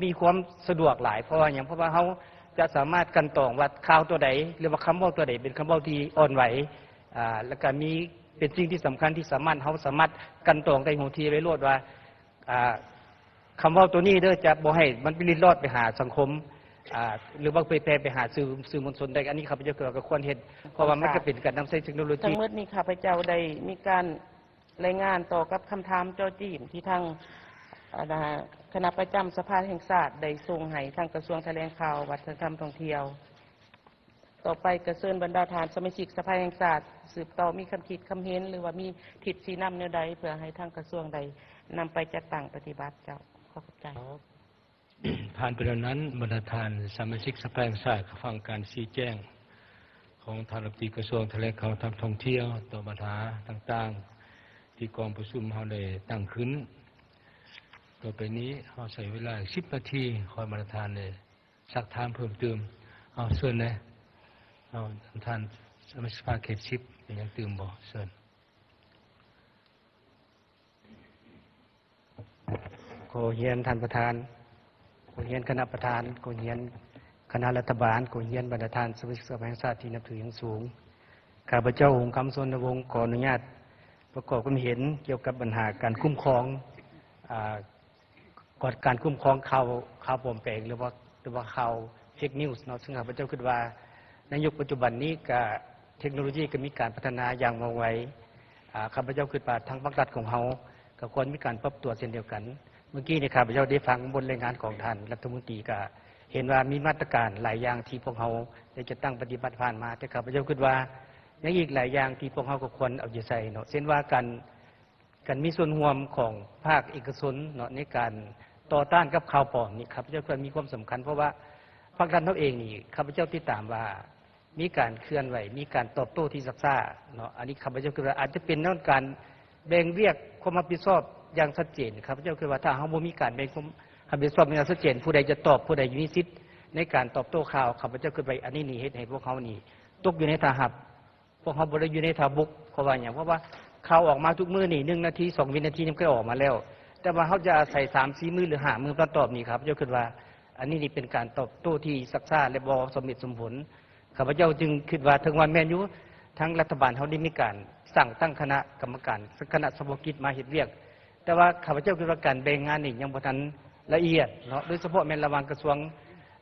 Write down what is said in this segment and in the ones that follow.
ມີຄວາມສະດວກຫຼາຍ ເພາະວ່າຫຍັງ? ເພາະວ່າເຮົາຈະສາມາດກັ່ນຕອງວ່າຂ່າວຕົວໃດ ຫຼືວ່າຄຳເວົ້າຕົວໃດເປັນຄຳເວົ້າທີ່ອ່ອນໄຫວ ອາ ແລ້ວກະມີ ເປັນສິ່ງທີ່ສຳຄັນທີ່ສາມາດ ເຮົາສາມາດກັ່ນຕອງໄດ້ຫົວທີໄວ້ໂລດວ່າ ອາ ຄຳເວົ້າຕົວນີ້ເດີ ຈະບໍ່ໃຫ້ມັນໄປລິດລອດໄປຫາສັງຄົມ ອາ ຫຼືວ່າເຜີຍແຜ່ໄປຫາສື່ ສື່ມວນຊົນໄດ້. ອັນນີ້ຂ້າພະເຈົ້າກໍວ່າກໍຄວນເຮັດ ເພາະວ່າມັນກໍເປັນການນຳໃຊ້ເທັກໂນໂລຈີ. ທັງໝົດນີ້ຂ້າພະເຈົ້າໄດ້ມີການ ລາຍງານຕໍ່ກັບຄຳຖາມເຈາະຈີ້ມທີ່ທາງ ອາ ຄະນະປະຈຳສະພາແຫ່ງຊາດໄດ້ສົ່ງໃຫ້ທາງກະຊວງຖະແຫຼງຂ່າວ ວັດທະນະທຳ ທ່ອງທ່ຽວ. ຕໍ່ໄປກໍເຊີນບັນດາທ່ານສະມາຊິກສະພາແຫ່ງຊາດສືບຕໍ່ມີຄຳຄິດຄຳເຫັນ ຫຼືວ່າມີທິດຊີ້ນຳແນວໃດ ເພື່ອໃຫ້ທາງກະຊວງໄດ້ນຳໄປຈັດຕັ້ງປະຕິບັດ. ເຈົ້າ ຂໍຂອບໃຈ. ຜ່ານໄປແລ້ວນັ້ນ, ບັນດາທ່ານສະມາຊິກສະພາແຫ່ງຊາດກໍຟັງການຊີ້ແຈງຂອງທ່ານລັດຖະມົນຕີກະຊວງຖະແຫຼງຂ່າວ ທ່ອງທ່ຽວ ຕໍ່ບັນຫາຕ່າງໆ ທີ່ກອງປະຊຸມເຮົາໄດ້ຕັ້ງຂຶ້ນ. ຕໍ່ໄປນີ້ເຮົາໃຊ້ເວລາສິບນາທີ ຂໍໃຫ້ບັນດາທ່ານໄດ້ຊັກຖາມເພີ່ມຕື່ມ. ເອົາ ເຊີນແດ່. ເອົາ ທ່ານສະມາຊິກສະພາເຂດສິບ ມີຫຍັງຕື່ມບໍ່? ເຊີນ. ຂໍຮຽນທ່ານປະທານ, ຂໍຮຽນຄະນະປະທານ, ຂໍຮຽນຄະນະລັດຖະບານ, ຂໍຮຽນບັນດາທ່ານສະມາຊິກສະພາແຫ່ງຊາດທີ່ນັບຖືຢ່າງສູງ. ຂ້າພະເຈົ້າ ຫົງຄຳ ສຸວັນນະວົງ ຂໍອະນຸຍາດປະກອບຄວາມເຫັນກ່ຽວກັບບັນຫາການຄຸ້ມຄອງ ອາ ການຄຸ້ມຄອງຂ່າວ ຂ່າວປອມແປງ ຫຼືວ່າ ຫຼືວ່າຂ່າວເຟກນິວເນາະ. ເຊິ່ງຂ້າພະເຈົ້າຄິດວ່າໃນຍຸກປັດຈຸບັນນີ້ກະເທັກໂນໂລຊີກະມີການພັດທະນາຢ່າງວ່ອງໄວ. ອາ ຂ້າພະເຈົ້າຄິດວ່າທາງພາກລັດຂອງເຮົາກະຄວນມີການປັບຕົວເຊັ່ນດຽວກັນ. ມື້ກີ້ນີ້ຂ້າພະເຈົ້າໄດ້ຟັງບົດລາຍງານຂອງທ່ານລັດຖະມົນຕີ ກະເຫັນວ່າມີມາດຕະການຫຼາຍຢ່າງທີ່ພວກເຮົາໄດ້ຈັດຕັ້ງປະຕິບັດຜ່ານມາ, ແຕ່ຂ້າພະເຈົ້າຄິດວ່າຍັງອີກຫຼາຍຢ່າງທີ່ພວກເຮົາກໍຄວນເອົາໃຈໃສ່ເນາະ, ເຊັ່ນວ່າການ ການມີສ່ວນຮ່ວມຂອງພາກເອກະຊົນເນາະ ໃນການຕໍ່ຕ້ານກັບຂ່າວປອມນີ້ ຂ້າພະເຈົ້າຄິດວ່າມີຄວາມສຳຄັນ, ເພາະວ່າພາກລັດເຮົາເອງນີ້ ຂ້າພະເຈົ້າຕິດຕາມວ່າມີການເຄື່ອນໄຫວ ມີການຕອບໂຕ້ທີ່ຊັກຊ້າເນາະ. ອັນນີ້ຂ້າພະເຈົ້າຄິດວ່າອາດຈະເປັນຍ້ອນການແບ່ງວຽກຄວາມຮັບຜິດຊອບຢ່າງຊັດເຈນ. ຂ້າພະເຈົ້າຄິດວ່າຖ້າເຮົາບໍ່ມີການແບ່ງຄວາມຮັບຜິດຊອບຢ່າງຊັດເຈນ ຜູ້ໃດຈະຕອບ ຜູ້ໃດມີສິດໃນການຕອບໂຕ້ຂ່າວ, ຂ້າພະເຈົ້າຄິດວ່າອັນນີ້ນີ້ເຮັດໃຫ້ພວກເຮົານີ້ຕົກຢູ່ໃນທ່າຮັບ. ພວກເຮົາບໍ່ໄດ້ຢູ່ໃນທ່າບຸກ ເພາະວ່າຫຍັງ? ເພາະວ່າຂ່າວອອກມາທຸກມື້ນີ້ ໜຶ່ງນາທີ ສອງວິນາທີ ຍັງໄດ້ອອກມາແລ້ວ, ແຕ່ວ່າເຮົາຈະອາໄສ ສາມສີ່ມື້ ຫຼື ຫ້າມື້ມາຕອບນີ້ ຂ້າພະເຈົ້າຄິດວ່າອັນນີ້ນີ້ເປັນການຕອບໂຕ້ທີ່ຊັກຊ້າ ແລະ ບໍ່ສົມເຫດສົມຜົນ. ຂ້າພະເຈົ້າຈຶ່ງຄິດວ່າ ເຖິງວ່າແມ່ນຢູ່ ທາງລັດຖະບານເຮົາໄດ້ມີການສ້າງຕັ້ງຄະນະກຳມະການ ຄະນະສະເພາະກິດມາເຮັດວຽກ, ແຕ່ວ່າຂ້າພະເຈົ້າຄິດວ່າການແບ່ງງານນີ້ຍັງບໍ່ທັນລະອຽດເນາະ, ໂດຍສະເພາະແມ່ນລະຫວ່າງກະຊວງ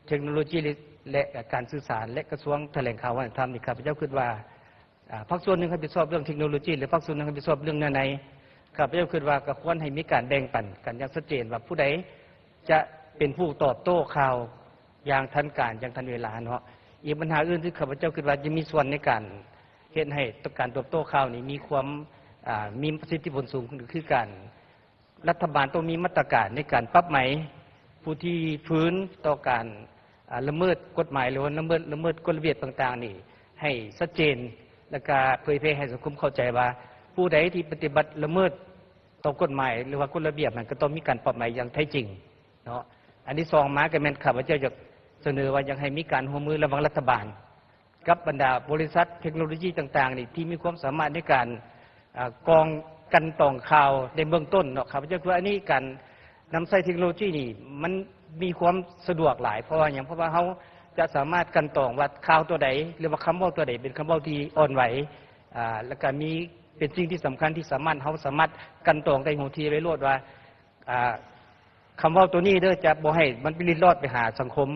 ເທັກໂນໂລຊີ ແລະ ການສື່ສານ ແລະ ກະຊວງຖະແຫຼງຂ່າວວັດທະນະທຳນີ້ ຂ້າພະເຈົ້າຄິດວ່າ ອາ ພາກສ່ວນໜຶ່ງຮັບຜິດຊອບເລື່ອງເທັກໂນໂລຊີ ແລະ ພາກສ່ວນໜຶ່ງຮັບຜິດຊອບເລື່ອງເນື້ອໃນ. ຂ້າພະເຈົ້າຄິດວ່າກໍຄວນໃຫ້ມີການແບ່ງປັນກັນຢ່າງຊັດເຈນວ່າຜູ້ໃດຈະເປັນຜູ້ຕອບໂຕ້ຂ່າວຢ່າງທັນການ ຢ່າງທັນເວລາເນາະ. ອີກບັນຫາອື່ນທີ່ຂ້າພະເຈົ້າຄິດວ່າຈະມີສ່ວນໃນການເຮັດໃຫ້ການຕອບໂຕ້ຂ່າວນີ້ມີຄວາມ ອາ ມີປະສິດທິຜົນສູງຂຶ້ນ ກໍຄືການ ລັດຖະບານຕ້ອງມີມາດຕະການໃນການປັບໃໝຜູ້ທີ່ຝືນຕໍ່ການ ອາ ລະເມີດກົດໝາຍ ຫຼືວ່າລະເມີດ ລະເມີດກົດລະບຽບຕ່າງໆນີ້ໃຫ້ຊັດເຈນ ແລ້ວກະເຜີຍແຜ່ໃຫ້ສັງຄົມເຂົ້າໃຈວ່າ ຜູ້ໃດທີ່ປະຕິບັດລະເມີດຕໍ່ກົດໝາຍ ຫຼືວ່າກົດລະບຽບນັ້ນ ກໍຕ້ອງມີການປັບໃໝຢ່າງແທ້ຈິງເນາະ. ອັນທີສອງມາກໍແມ່ນ ຂ້າພະເຈົ້າຢາກສະເໜີວ່າ ຢາກໃຫ້ມີການຮ່ວມມືລະຫວ່າງລັດຖະບານ ກັບບັນດາບໍລິສັດເທັກໂນໂລຊີຕ່າງໆນີ້ ທີ່ມີຄວາມສາມາດໃນການ ອາ ກອງກັ່ນຕອງຂ່າວໃນເບື້ອງຕົ້ນເນາະ. ຂ້າພະເຈົ້າຄິດວ່າອັນນີ້ ການນຳໃຊ້ເທັກໂນໂລຊີນີ້ ມັນມີຄວາມສະດວກຫຼາຍ ເພາະວ່າຫຍັງ? ເພາະວ່າເຮົາຈະສາມາດກັ່ນຕອງວ່າຂ່າວຕົວໃດ ຫຼືວ່າຄຳເວົ້າຕົວໃດເປັນຄຳເວົ້າທີ່ອ່ອນໄຫວ ອາ ແລ້ວກະມີ ເປັນສິ່ງທີ່ສຳຄັນທີ່ສາມາດ ເຮົາສາມາດກັ່ນຕອງໄດ້ຫົວທີໄວ້ໂລດວ່າ ອາ ຄຳເວົ້າຕົວນີ້ເດີ ຈະບໍ່ໃຫ້ມັນໄປລິດລອດໄປຫາສັງຄົມ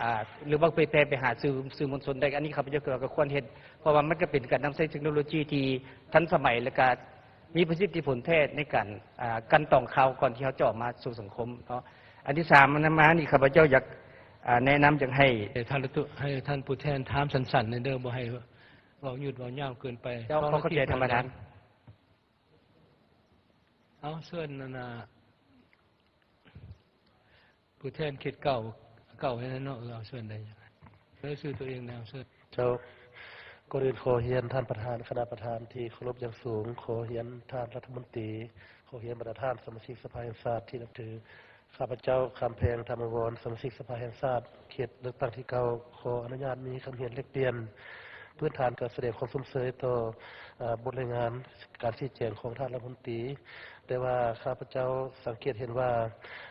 ອາ ຫຼືວ່າເຜີຍແຜ່ໄປຫາສື່ ສື່ມວນຊົນໄດ້. ອັນນີ້ຂ້າພະເຈົ້າກໍວ່າກໍຄວນເຮັດ ເພາະວ່າມັນກໍເປັນການນຳໃຊ້ເທັກໂນໂລຊີທີ່ທັນສະໄໝ ແລ້ວກໍມີປະສິດທິຜົນແທ້ໃນການ ອາ ກັ່ນຕອງຂ່າວກ່ອນທີ່ເຮົາຈະອອກມາສູ່ສັງຄົມເນາະ. ອັນທີສາມມານີ້ ຂ້າພະເຈົ້າຢາກ ອາ ແນະນຳ ຢາກໃຫ້ ໃຫ້ທ່ານ ໃຫ້ທ່ານຜູ້ແທນຖາມສັ້ນໆແດ່ເດີ ບໍ່ໃຫ້ເວົ້າຍືດເວົ້າຍາວເກີນໄປ. ເຈົ້າ ຂໍເຂົ້າໃຈທ່ານປະທານ. ເອົາ ເຊີນ ອັນນ່າ ຜູ້ແທນເຂດເກົ້າ ເກົ້ານັ້ນເນາະ. ເອີ ເອົາ ເຊີນໄດ້ ເອີ ຊື່ຕົວເອງແດ່ ເຊີນ. ເຈົ້າ ກ່ອນອື່ນຂໍຮຽນທ່ານປະທານ, ຄະນະປະທານທີ່ເຄົາລົບຢ່າງສູງ, ຂໍຮຽນທ່ານລັດຖະມົນຕີ, ຂໍຮຽນບັນດາທ່ານສະມາຊິກສະພາແຫ່ງຊາດທີ່ນັບຖື. ຂ້າພະເຈົ້າ ຄຳແພງ ທຳມະວອນ ສະມາຊິກສະພາແຫ່ງຊາດ ເຂດເລືອກຕັ້ງທີເກົ້າ ຂໍອະນຸຍາດມີຄຳເຫັນແລກປ່ຽນ ພື້ນຖານກໍສະແດງຄວາມຊົມເຊີຍຕໍ່ ເອີ ບົດລາຍງານການຊີ້ແຈງຂອງທ່ານລັດຖະມົນຕີ, ແຕ່ວ່າຂ້າພະເຈົ້າສັງເກດເຫັນວ່າ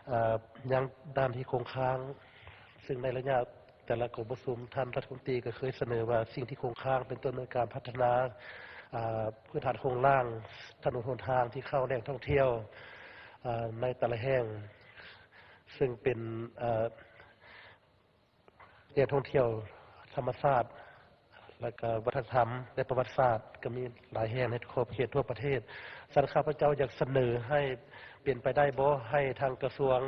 ເອີ ຍັງດ້ານທີ່ຄົງຄ້າງ, ຊຶ່ງໃນໄລຍະແຕ່ລະກອງປະຊຸມ ທ່ານລັດຖະມົນຕີກໍເຄີຍສະເໜີວ່າສິ່ງທີ່ຄົງຄ້າງເປັນຕົ້ນແມ່ນການພັດທະນາ ອາ ພື້ນຖານໂຄງລ່າງ ຖະໜົນຫົນທາງທີ່ເຂົ້າແຫຼ່ງທ່ອງທ່ຽວ ອາ ໃນແຕ່ລະແຫ່ງ, ຊຶ່ງເປັນ ອາ ແຫຼ່ງທ່ອງທ່ຽວທຳມະຊາດ ແລະ ກະວັດທະນະທຳ ແລະ ປະຫວັດສາດ ກະມີຫຼາຍແຫ່ງໃນຂອບເຂດທົ່ວປະເທດ. ສະນັ້ນ ຂ້າພະເຈົ້າຢາກສະເໜີໃຫ້ເປັນໄປໄດ້ບໍ່ ໃຫ້ທາງກະຊວງ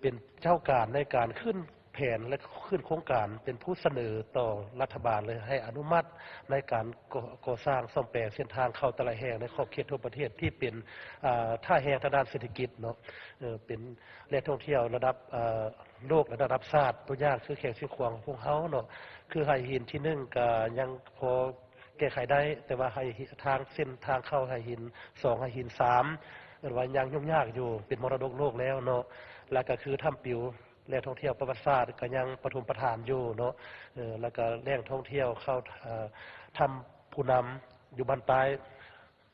ເປັນເຈົ້າການໃນການຂຶ້ນແຜນ ແລະ ຂຶ້ນໂຄງການ ເປັນຜູ້ສະເໜີຕໍ່ລັດຖະບານເລີຍ ໃຫ້ອະນຸມັດໃນການກໍ່ ກໍ່ສ້າງສ້ອມແປງເສັ້ນທາງເຂົ້າແຕ່ລະແຫ່ງໃນຂອບເຂດທົ່ວປະເທດທີ່ເປັນ ອາ ທ່າແຮງທາງດ້ານເສດຖະກິດເນາະ, ເປັນແຫຼ່ງທ່ອງທ່ຽວລະດັບ ອາ ໂລກລະດັບຊາດ, ຕົວຢ່າງຄືແຂວງຊຽງຂວາງຂອງພວກເຮົາເນາະ, ຄືໄຫຫີນທີໜຶ່ງກະຍັງພໍແກ້ໄຂໄດ້, ແຕ່ວ່າໄຫ ທາງເສັ້ນທາງເຂົ້າໄຫຫີນສອງ ໄຫຫີນສາມ ເອີ້ນວ່າຍັງຫຍຸ້ງຍາກຢູ່, ເປັນມໍລະດົກໂລກແລ້ວເນາະ. ແລ້ວກະຄືຖ້ຳປິວ ແຫຼ່ງທ່ອງທ່ຽວປະຫວັດສາດກະຍັງປະຖົມປະຖານຢູ່ເນາະ, ແລ້ວກະແຫຼ່ງທ່ອງທ່ຽວເຂົ້າ ອາ ຖ້ຳຜູ້ນຳຢູ່ບ້ານໃຕ້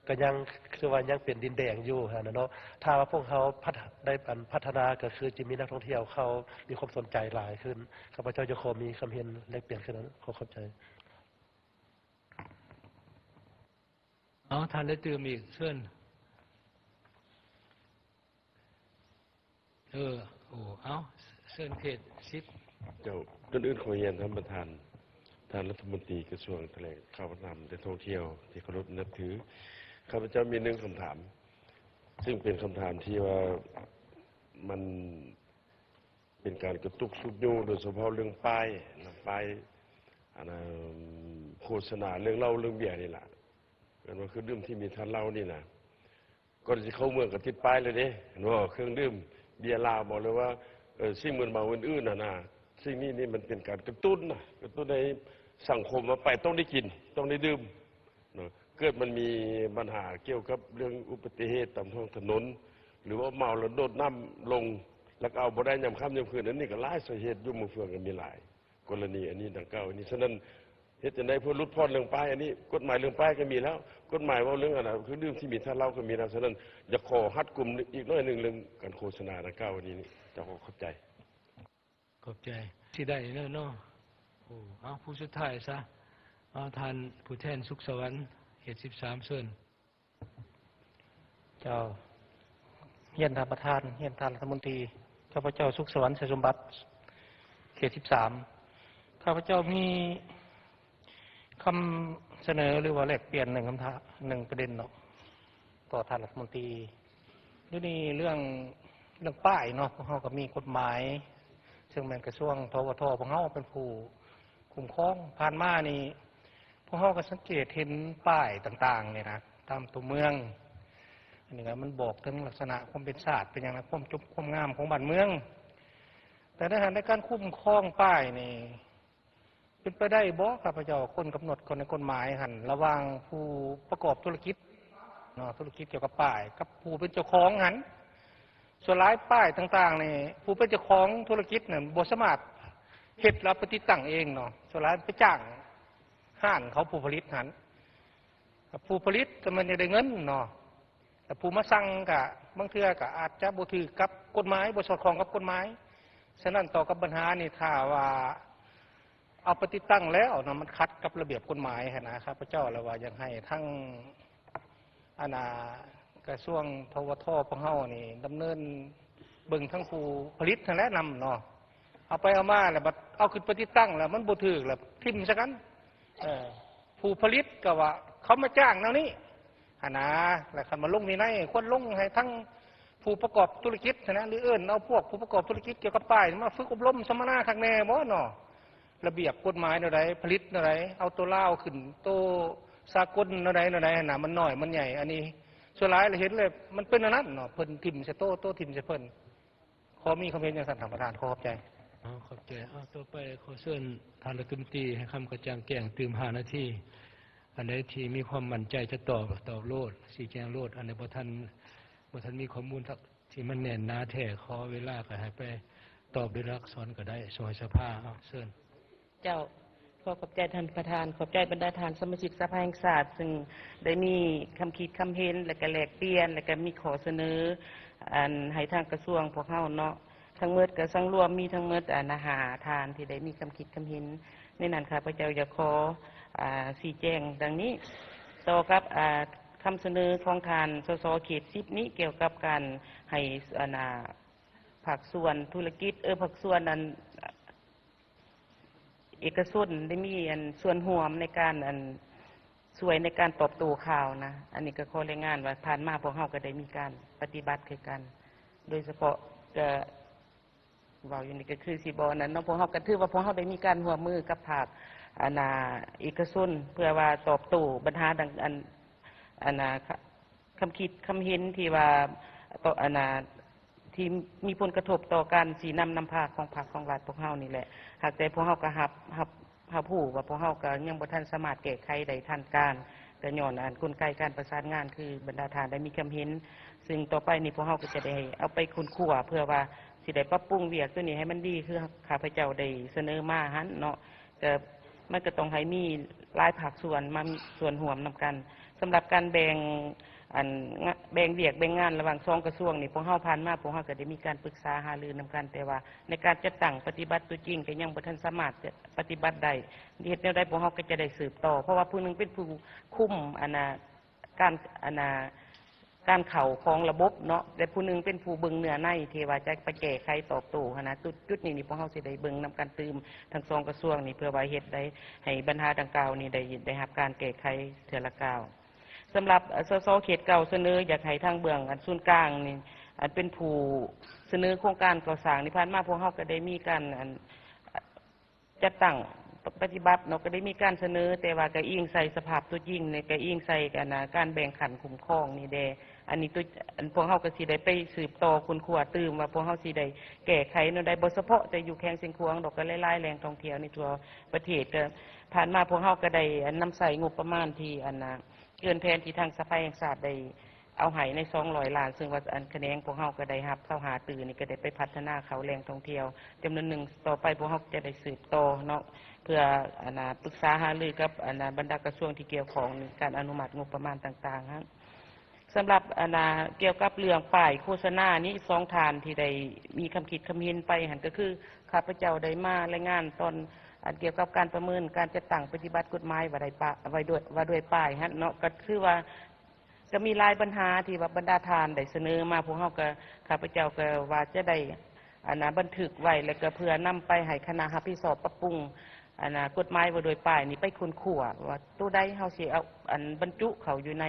ກໍຍັງ ຄືວ່າຍັງເປັນດິນແດງຢູ່ຫັ້ນນະເນາະ. ຖ້າວ່າພວກເຮົາພັດ ໄດ້ອັນພັດທະນາ ກໍຄືຈະມີນັກທ່ອງທ່ຽວເຂົ້າ ມີຄວາມສົນໃຈຫຼາຍຂຶ້ນ. ຂ້າພະເຈົ້າຈະຂໍມີຄຳເຫັນແລກປ່ຽນຄືນັ້ນ. ຂໍຂອບໃຈ. ເອົາ ທ່ານໄດ້ຕື່ມອີກ ເຊີນ. ເອີ ໂອ້ ເອົາ ເຊີນເຂດສິບ. ເຈົ້າ, ກ່ອນອື່ນຂໍຮຽນທ່ານປະທານ, ທ່ານລັດຖະມົນຕີກະຊວງຖະແຫຼງຂ່າວວັດທະນະທຳ ແລະ ທ່ອງທ່ຽວທີ່ເຄົາລົບນັບຖື, ຂ້າພະເຈົ້າມີໜຶ່ງຄຳຖາມ ຊຶ່ງເປັນຄຳຖາມທີ່ວ່າມັນເປັນການກະຕຸກຊຸກຍູ້ ໂດຍສະເພາະເລື່ອງປ້າຍນະ, ປ້າຍ ອັນ ໂຄສະນາເລື່ອງເຫຼົ້າເລື່ອງເບຍນີ້ລະ, ເອີ້ນວ່າເຄື່ອງດື່ມທີ່ມີທາດເຫຼົ້ານີ້ນະ. ກ່ອນຊິເຂົ້າເມືອງກໍຕິດປ້າຍແລ້ວເດ້ ເຫັນບໍ່? ເຄື່ອງດື່ມເບຍລາວບໍ ຫຼືວ່າ ເອີ ສິ່ງມຶນເມົາອື່ນໆ ຫັ້ນນະ. ສິ່ງນີ້ນີ້ມັນເປັນການກະຕຸ້ນນະ, ກະຕຸ້ນໃຫ້ສັງຄົມວ່າໄປຕ້ອງໄດ້ກິນ ຕ້ອງໄດ້ດື່ມເນາະ. ເກີດມັນມີບັນຫາກ່ຽວກັບເລື່ອງອຸບັດຕິເຫດຕາມທ້ອງຖະໜົນ ຫຼືວ່າເມົາແລ້ວໂດດນ້ຳລົງ ແລ້ວກໍເອົາບໍ່ໄດ້ຍາມຄ່ຳຍາມຄືນ, ອັນນີ້ກໍຫຼາຍສາເຫດ ຢູ່ເມືອງເຟືອງກໍມີຫຼາຍ ກໍລະນີອັນນີ້ດັ່ງກ່າວນີ້. ສະນັ້ນ ເຮັດຈັ່ງໃດເພື່ອຫຼຸດຜ່ອນເລື່ອງປ້າຍອັນນີ້? ກົດໝາຍເລື່ອງປ້າຍກໍມີແລ້ວ, ກົດໝາຍເວົ້າເລື່ອງ ອັນ ເຄື່ອງດື່ມທີ່ມີທາດເຫຼົ້າກໍມີແລ້ວ. ສະນັ້ນ ຢາກຂໍຮັດກຸມອີກໜ້ອຍໜຶ່ງເລື່ອງການໂຄສະນາດັ່ງກ່າວນີ້. ເຈົ້າ ຂໍຂອບໃຈ. ຂອບໃຈ. ຊິໄດ້ເນາະ. ໂອ້ ເອົາ ຜູ້ສຸດທ້າຍຊະ. ເອົາ ທ່ານຜູ້ແທນສຸກສະຫວັນ ເຂດສິບສາມ ເຊີນ. ເຈົ້າ, ຮຽນທ່ານປະທານ, ຮຽນທ່ານລັດຖະມົນຕີ, ຂ້າພະເຈົ້າ ສຸກສະຫວັນ ໄຊສົມບັດ, ເຂດສິບສາມ. ຂ້າພະເຈົ້າມີຄຳສະເໜີ ຫຼືວ່າແລກປ່ຽນໜຶ່ງຄຳຖາມ, ໜຶ່ງປະເດັນເນາະ ຕໍ່ທ່ານລັດຖະມົນຕີ. ດຽວນີ້ເລື່ອງ, ເລື່ອງປ້າຍເນາະ, ພວກເຮົາກໍມີກົດໝາຍ ເຊິ່ງແມ່ນກະຊວງ ທວທ ພວກເຮົາເປັນຜູ້ຄຸ້ມຄອງ. ຜ່ານມານີ້ ພວກເຮົາກໍສັງເກດເຫັນປ້າຍຕ່າງໆນີ້ນະ ຕາມຕົວເມືອງ, ອັນນີ້ກໍມັນບອກເຖິງລັກສະນະຄວາມເປັນຊາດ ເປັນຫຍັງນະ ຄວາມຈົບຄວາມງາມຂອງບ້ານເມືອງ. ແຕ່ໃນ ໃນການຄຸ້ມຄອງປ້າຍນີ້ ເປັນໄປໄດ້ບໍ່ ຂ້າພະເຈົ້າ ຄົນກຳນົດ ກົດໃນກົດໝາຍຫັ້ນ ລະຫວ່າງຜູ້ປະກອບທຸລະກິດເນາະ, ທຸລະກິດກ່ຽວກັບປ້າຍ ກັບຜູ້ເປັນເຈົ້າຂອງຫັ້ນ? ສ່ວນຫຼາຍປ້າຍຕ່າງໆນີ້ ຜູ້ເປັນເຈົ້າຂອງທຸລະກິດນັ້ນບໍ່ສາມາດເຮັດ ແລ້ວໄປຕິດຕັ້ງເອງເນາະ, ສ່ວນຫຼາຍໄປຈ້າງຮ້ານເຂົາ ຜູ້ຜະລິດຫັ້ນ. ຜູ້ຜະລິດກໍແມ່ນຢາກໄດ້ເງິນເນາະ, ແຕ່ຜູ້ມາສັ່ງກໍບາງເທື່ອກໍອາດຈະບໍ່ຖືກກັບກົດໝາຍ, ບໍ່ສອດຄ່ອງກັບກົດໝາຍ. ສະນັ້ນ ຕໍ່ກັບບັນຫານີ້ ຖ້າວ່າເອົາໄປຕິດຕັ້ງແລ້ວເນາະ ມັນຂັດກັບລະບຽບກົດໝາຍຫັ້ນນະ, ຂ້າພະເຈົ້າລະວ່າຢາກໃຫ້ທັງ ອັນນ່າ ກະຊວງ ທວທ ພວກເຮົານີ້ດຳເນີນເບິ່ງທັງຜູ້ຜະລິດຫັ້ນແຫຼະນຳເນາະ. ເອົາໄປເອົາມາແລ້ວ ບັດເອົາຂຶ້ນໄປຕິດຕັ້ງແລ້ວມັນບໍ່ຖືກ ແລ້ວຖິ້ມຊະກັນ. ເອີ ຜູ້ຜະລິດກໍວ່າເຂົາມາຈ້າງແນວນີ້ຫັ້ນນາ, ແລ້ວຄັນມາລົງວິໄນ ຄວນລົງໃຫ້ທັງຜູ້ປະກອບທຸລະກິດຫັ້ນນະ ຫຼືເອີ້ນເອົາພວກຜູ້ປະກອບທຸລະກິດກ່ຽວກັບປ້າຍມາຝຶກອົບຮົມສຳມະນາຄັກແນ່ບໍ່ເນາະ? ລະບຽບກົດໝາຍແນວໃດ, ຜະລິດແນວໃດ, ເອົາໂຕລາວຂຶ້ນໂຕສາກົນແນວໃດແນວໃດຫັ້ນນະ, ມັນນ້ອຍມັນໃຫຍ່. ອັນນີ້ສ່ວນຫຼາຍລະເຫັນແລ້ວມັນເປັນແນວນັ້ນເນາະ, ເພິ່ນຖິ້ມໃສ່ໂຕ, ໂຕຖິ້ມໃສ່ເພິ່ນ. ຂໍມີຄວາມເຫັນຈັ່ງຊັ້ນທ່ານປະທານ, ຂໍຂອບໃຈ. ເອົາ ຂອບໃຈ. ເອົາ ຕໍ່ໄປຂໍເຊີນທ່ານລັດຖະມົນຕີໃຫ້ຄຳກະຈ່າງແຈ້ງຕື່ມຫ້ານາທີ. ອັນໃດທີ່ມີຄວາມໝັ້ນໃຈຈະຕອບ, ຕອບໂລດ, ຊີ້ແຈງໂລດ. ອັນໃດບໍ່ທັນ, ບໍ່ທັນມີຂໍ້ມູນທີ່ມັນແໜ້ນໜາແທ້, ຂໍເວລາກໍໃຫ້ໄປຕອບໂດຍລາຍລັກອັກສອນກໍໄດ້, ສົ່ງໃຫ້ສະພາ. ເອົາ ເຊີນ. ເຈົ້າ, ຂໍຂອບໃຈທ່ານປະທານ, ຂອບໃຈບັນດາທ່ານສະມາຊິກສະພາແຫ່ງຊາດ ຊຶ່ງໄດ້ມີຄຳຄິດຄຳເຫັນ ແລະກະແລກປ່ຽນ ແລະກະມີຂໍ້ສະເໜີ ອັນໃຫ້ທາງກະຊວງພວກເຮົາເນາະ. ທັງໝົດກະສັງລວມມີທັງໝົດ ອັນ ຫ້າທ່ານທີ່ໄດ້ມີຄຳຄິດຄຳເຫັນ. ໃນນັ້ນຂ້າພະເຈົ້າຢາກຂໍ ອາ ຊີ້ແຈງດັ່ງນີ້ ຕໍ່ກັບ ອາ ຄຳສະເໜີຂອງທ່ານ ສສ ເຂດສິບນີ້ ກ່ຽວກັບການໃຫ້ ອັນ ອາ ພາກສ່ວນທຸລະກິດ ເອີ ພາກສ່ວນ ອັນ ເອກະຊົນໄດ້ມີ ອັນ ສ່ວນຮ່ວມໃນການ ອັນ ຊ່ວຍໃນການຕອບໂຕ້ຂ່າວນະ. ອັນນີ້ກໍຂໍລາຍງານວ່າຜ່ານມາພວກເຮົາກໍໄດ້ມີການປະຕິບັດຄືກັນ, ໂດຍສະເພາະກໍເວົ້າຢູ່ນີ້ກໍຄືຊິບໍ່ນັ້ນເນາະ, ພວກເຮົາກໍຖືວ່າພວກເຮົາໄດ້ມີການຮ່ວມມືກັບພາກ ອັນນ່າ ເອກະຊົນ ເພື່ອວ່າຕອບໂຕ້ບັນຫາດັ່ງ ອັນ ອັນນ່າ ຄ- ຄຳຄິດຄຳເຫັນທີ່ວ່າ ຕໍ່ ອັນນ່າ ທີ່ມີຜົນກະທົບຕໍ່ການຊີ້ນຳນຳພາຂອງພັກຂອງລັດພວກເຮົານີ້ແຫຼະ. ຫາກແຕ່ພວກເຮົາກໍຮັບ ຮັບ ຮັບຮູ້ວ່າພວກເຮົາກໍຍັງບໍ່ທັນສາມາດແກ້ໄຂໄດ້ທັນການ, ກໍຍ້ອນອັນກົນໄກການປະສານງານ ຄືບັນດາທ່ານໄດ້ມີຄຳເຫັນ, ຊຶ່ງຕໍ່ໄປນີ້ພວກເຮົາກໍຈະໄດ້ເອົາໄປຄົ້ນຄວ້າ ເພື່ອວ່າຊິໄດ້ປັບປຸງວຽກໂຕນີ້ໃຫ້ມັນດີ ຄືຂ້າພະເຈົ້າໄດ້ສະເໜີມາຫັ້ນເນາະ. ກໍ ມັນກໍຕ້ອງໃຫ້ມີຫຼາຍພາກສ່ວນມາມີສ່ວນຮ່ວມນຳກັນ. ສຳລັບການແບ່ງ ອັນ ງະ ແບ່ງວຽກແບ່ງງານລະຫວ່າງສອງກະຊວງນີ້ ພວກເຮົາຜ່ານມາ ພວກເຮົາກໍໄດ້ມີການປຶກສາຫາລືນຳກັນ, ແຕ່ວ່າໃນການຈັດຕັ້ງປະຕິບັດຕົວຈິງກໍຍັງບໍ່ທັນສາມາດຈະປະຕິບັດໄດ້. ເຮັດແນວໃດພວກເຮົາກໍຈະໄດ້ສືບຕໍ່, ເພາະວ່າຜູ້ໜຶ່ງເປັນຜູ້ຄຸມ ອັນນ່າ ການ ອັນນ່າ ການເຂົ້າຂອງລະບົບເນາະ ແລະ ຜູ້ໜຶ່ງເປັນຜູ້ເບິ່ງເນື້ອໃນທີ່ວ່າຈະໄປແກ້ໄຂຕອບໂຕ້ຫັ້ນນະ. ຈຸດ ຈຸດນີ້ນີ້ພວກເຮົາຊິໄດ້ເບິ່ງນຳກັນຕື່ມທັງສອງກະຊວງນີ້ ເພື່ອວ່າເຮັດໃດໃຫ້ບັນຫາດັ່ງກ່າວນີ້ໄດ້ ໄດ້ຮັບການແກ້ໄຂເທື່ອລະກ້າວ. ສຳລັບ ເອີ ສສ ເຂດເກົ້າສະເໜີຢາກໃຫ້ທາງເບື້ອງ ອັນ ສູນກາງນີ້ ອັນ ເປັນຜູ້ສະເໜີໂຄງການກໍ່ສ້າງນີ້ ຜ່ານມາພວກເຮົາກໍໄດ້ມີການ ອັນ ຈັດຕັ້ງ ປະ ປະຕິບັດເນາະ ກໍໄດ້ມີການສະເໜີ, ແຕ່ວ່າກໍອີງໃສ່ສະພາບຕົວຈິງນີ້ ກໍອີງໃສ່ ອັນນ່າ ການແບ່ງຂັ້ນຄຸ້ມຄອງນີ້ແດ່. ອັນນີ້ຕົວ ອັນ ພວກເຮົາກໍຊິໄດ້ໄປສືບຕໍ່ຄົ້ນຄວ້າຕື່ມວ່າ ພວກເຮົາຊິໄດ້ແກ້ໄຂແນວໃດ, ບໍ່ສະເພາະແຕ່ຢູ່ແຂວງຊຽງຂວາງດອກ, ກໍຫຼາຍໆແຫຼ່ງທ່ອງທ່ຽວໃນທົ່ວປະເທດ. ກໍຜ່ານມາພວກເຮົາກໍໄດ້ ອັນ ນຳໃຊ້ງົບປະມານທີ່ ອັນນ່າ ເກີນແຜນທີ່ທາງສະພາແຫ່ງຊາດໄດ້ເອົາໃຫ້ໃນສອງຮ້ອຍລ້ານ, ເຊິ່ງວ່າ ອັນ ຂະແໜງພວກເຮົາກໍໄດ້ຮັບຊາວຫ້າຕື້ນີ້ ກໍໄດ້ໄປພັດທະນາເຂົ້າແຫຼ່ງທ່ອງທ່ຽວຈຳນວນໜຶ່ງ. ຕໍ່ໄປພວກເຮົາຈະໄດ້ສືບຕໍ່ເນາະ ເພື່ອ ອັນນ່າ ປຶກສາຫາລືກັບ ອັນນ່າ ບັນດາກະຊວງທີ່ກ່ຽວຂ້ອງໃນການອະນຸມັດງົບປະມານຕ່າງໆຫັ້ນ. ສຳລັບ ອັນນ່າ ກ່ຽວກັບເລື່ອງປ້າຍໂຄສະນານີ້ ສອງທ່ານທີ່ໄດ້ມີຄຳຄິດຄຳເຫັນໄປຫັ້ນ ກໍຄືຂ້າພະເຈົ້າໄດ້ມາລາຍງານຕອນ ອັນ ກ່ຽວກັບການປະເມີນການຈັດຕັ້ງປະຕິບັດກົດໝາຍວ່າໄດ້ປະ ວ່າດ້ວຍ ວ່າດ້ວຍປ້າຍຫັ້ນເນາະ, ກໍຄືວ່າ ກໍມີຫຼາຍບັນຫາທີ່ວ່າບັນດາທ່ານໄດ້ສະເໜີມາ, ພວກເຮົາກໍ ຂ້າພະເຈົ້າກໍວ່າຈະໄດ້ ອັນນ່າ ບັນທຶກໄວ້ ແລ້ວກໍເພື່ອນຳໄປໃຫ້ຄະນະຮັບຜິດຊອບປັບປຸງ ອັນນ່າ ກົດໝາຍວ່າດ້ວຍປ້າຍນີ້ໄປຄົ້ນຄວ້າວ່າໂຕໃດເຮົາຊິເອົາ ອັນ ບັນຈຸເຂົ້າຢູ່ໃນ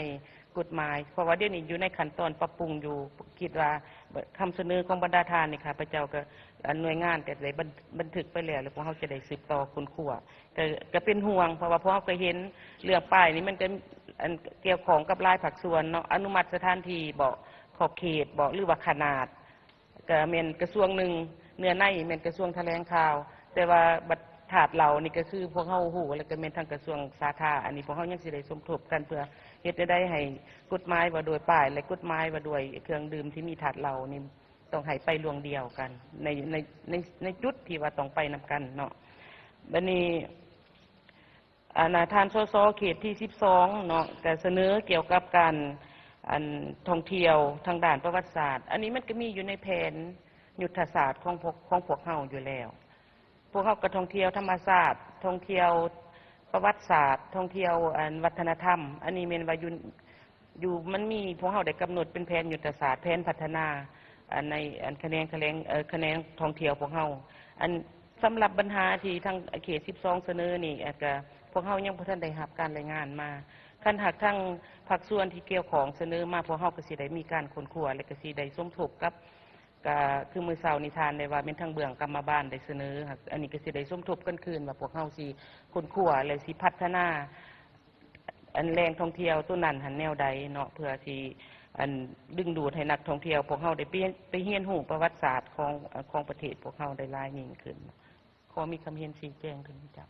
ກົດໝາຍ, ເພາະວ່າດຽວນີ້ຢູ່ໃນຂັ້ນຕອນປັບປຸງຢູ່. ຄິດວ່າຄຳສະເໜີຂອງບັນດາທ່ານນີ້ ຂ້າພະເຈົ້າກໍ ອັນ ໜ່ວຍງານກໍໄດ້ບັນ ບັນທຶກໄປແລ້ວ ແລ້ວພວກເຮົາຈະໄດ້ສືບຕໍ່ຄົ້ນຄວ້າ. ກໍ ກໍເປັນຫ່ວງ ເພາະວ່າພວກເຮົາກໍເຫັນເລື່ອງປ້າຍນີ້ ມັນກໍ ອັນ ກ່ຽວຂ້ອງກັບຫຼາຍພາກສ່ວນເນາະ, ອະນຸມັດສະຖານທີ່ບໍ ຂອບເຂດບໍ ຫຼືວ່າຂະໜາດ ກໍແມ່ນກະຊວງໜຶ່ງ, ເນື້ອໃນແມ່ນກະຊວງຖະແຫຼງຂ່າວ, ແຕ່ວ່າບັດທາດເຫຼົ້ານີ້ກໍຄືພວກເຮົາຮູ້ ແລ້ວກໍແມ່ນທາງກະຊວງສາທາ. ອັນນີ້ພວກເຮົາຍັງຊິໄດ້ສົມທົບກັນ ເພື່ອເຮັດແນວໃດໃຫ້ກົດໝາຍວ່າດ້ວຍປ້າຍ ແລະ ກົດໝາຍວ່າດ້ວຍເຄື່ອງດື່ມທີ່ມີທາດເຫຼົ້ານີ້ ຕ້ອງໃຫ້ໄປລວງດຽວກັນ ໃນ ໃນ ໃນ ໃນຈຸດທີ່ວ່າຕ້ອງໄປນຳກັນເນາະ. ບັດນີ້ ອັນນ່າ ທ່ານ ສສ ເຂດທີສິບສອງເນາະ ກໍສະເໜີກ່ຽວກັບການ ອັນ ທ່ອງທ່ຽວທາງດ້ານປະຫວັດສາດ. ອັນນີ້ມັນກໍມີຢູ່ໃນແຜນຍຸດທະສາດຂອງພວກ ຂອງພວກເຮົາຢູ່ແລ້ວ. ພວກເຮົາກໍທ່ອງທ່ຽວທຳມະຊາດ, ທ່ອງທ່ຽວປະຫວັດສາດ, ທ່ອງທ່ຽວ ອັນ ວັດທະນະທຳ. ອັນນີ້ແມ່ນວ່າຢູ່ ຢູ່ ມັນມີ ພວກເຮົາໄດ້ກຳນົດເປັນແຜນຍຸດທະສາດ, ແຜນພັດທະນາ ອັນ ໃນ ອັນ ຂະແໜງ ຂະແໜງ ເອີ ຂະແໜງທ່ອງທ່ຽວພວກເຮົາ. ອັນ ສຳລັບບັນຫາທີ່ທາງເຂດສິບສອງສະເໜີນີ້ ອາດກະ ພວກເຮົາຍັງບໍ່ທັນໄດ້ຮັບການລາຍງານມາ. ຄັນຫາກທາງພາກສ່ວນທີ່ກ່ຽວຂ້ອງສະເໜີມາ, ພວກເຮົາກໍຊິໄດ້ມີການຄົ້ນຄວ້າ ແລະ ກໍຊິໄດ້ສົມທົບກັບ ກະຄືມື້ເຊົ້ານີ້ທ່ານໄດ້ວ່າແມ່ນທາງເບື້ອງກຳມະບານໄດ້ສະເໜີ, ອັນນີ້ກໍຊິໄດ້ສົມທົບກັນຄືນວ່າພວກເຮົາຊິຄົ້ນຄວ້າ ແລະ ຊິພັດທະນາ ອັນ ແຫຼ່ງທ່ອງທ່ຽວໂຕນັ້ນຫັ້ນແນວໃດເນາະ ເພື່ອຊິ ອັນ ດຶງດູດໃຫ້ນັກທ່ອງທ່ຽວພວກເຮົາໄດ້ໄປ ໄປຮຽນຮູ້ປະຫວັດສາດຂອງ ຂອງປະເທດພວກເຮົາໄດ້ຫຼາຍຍິ່ງຂຶ້ນ. ຂໍມີຄຳເຫັນຊີ້ແຈງເທົ່ານີ້ເຈົ້າ.